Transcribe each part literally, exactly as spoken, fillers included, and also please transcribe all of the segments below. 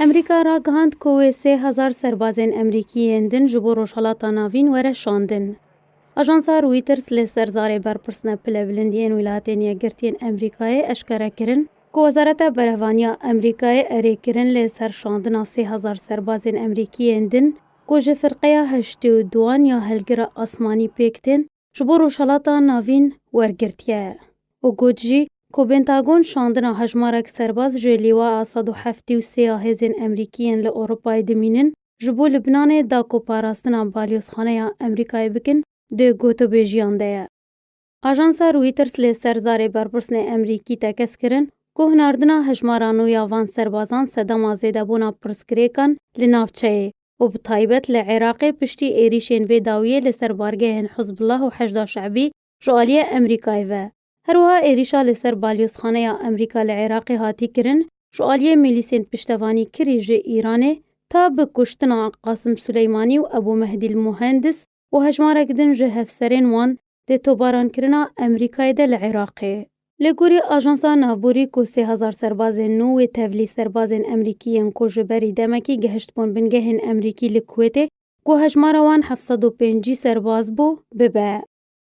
Amerîka ragihand ku wê sê hezar serbazên Amerîkî yên din ji bo Rojhilata Navîn were şandin. Ajansa Reuters li ser zarê berpirsine pilebilind yên Wîlayetên Yekgirtiyên Amerîkayê eşkere kirin ku Wezareta Berevaniya Amerîkayê erê kirin li ser şandina sê hezar serbazên Amerîkî yên din ku ji firqeya heştê û duan ya Hilgira Asmanî pêk tên, ji bo Rojhilata Navîn wergirtiye û got jî ku Pentagon şandina hejmarek serbaz ji Lîwaa sed û heftê û sê ya hêzên Amerîkî yên li Ewropayê dimînin ji bo Libnanê da ku parastina balyozxaneya Amerîkayê bikin di gotûbêjiyan de ye. Ajansa Reuters li ser zarê berpirsnê Amerîkî tekez kirin ku hinardina hejmara nû ya van serbazan sedema zêdebûna pirsgirêkan li navçeyê û bi taybet li Iraqê piştî êrîşên vê dawiyê li ser bargehên Hizbullah û Heşda Şebî ji aliyê Amerîkayê ve. Her wiha êrîşa li ser balyozxaneya Amerîka li Iraqê hatî kirin, ji aliyê milîsên piştevanî kirî ji Îranê, ta bi kuştina Qasim Suleymanî û Ebû Mehdî Muhendis û hejmarek din ji hevserên wan di tobaran kirina Amerîkayê de li Iraqê. Li gorî ajansa navborî ku sê hezar serbazên nû wê tevlî serbazên Amerîkî yên ku ji berî demekî gehiştbûn bingehên Amerîkî li Kuwêtê, ku hejmara wan heft sed û pêncî serbaz bû, bibe.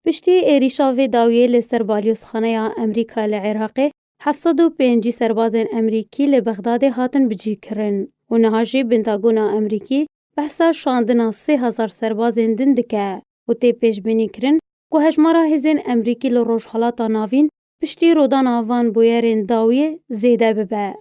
Piştî êrîşa vê dawiyê li ser balyozxaneya Amerîka li Iraqê, heft sed û pêncî serbazên Amerîkî li Bexdadê hatin bicîkirin û niha jî Pentagona Amerîkî behsa şandina sê hezar serbazên din dike û tê pêşbînî kirin ku hejmara hêzên Amerîkî li Rojhilata Navîn piştî rûdana van bûyerên dawiyê zêde bibe.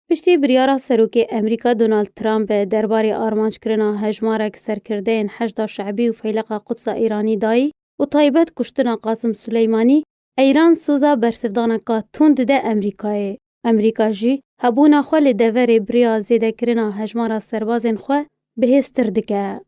Piştî biryara Serokê Amerîka Donald Trump derbarê armanckirina hejmarek serkirdeyên Heşda Şebî û Feyleqa Qudsa Îranî dayî û taybet kuştina Qasim Suleymanî, Îran soza bersivdaneka tund dide Amerîkayê. Amerîka jî hebûna xwe li deverê bi rêya zêdekirina hejmara serbazên xwe bihêztir dike.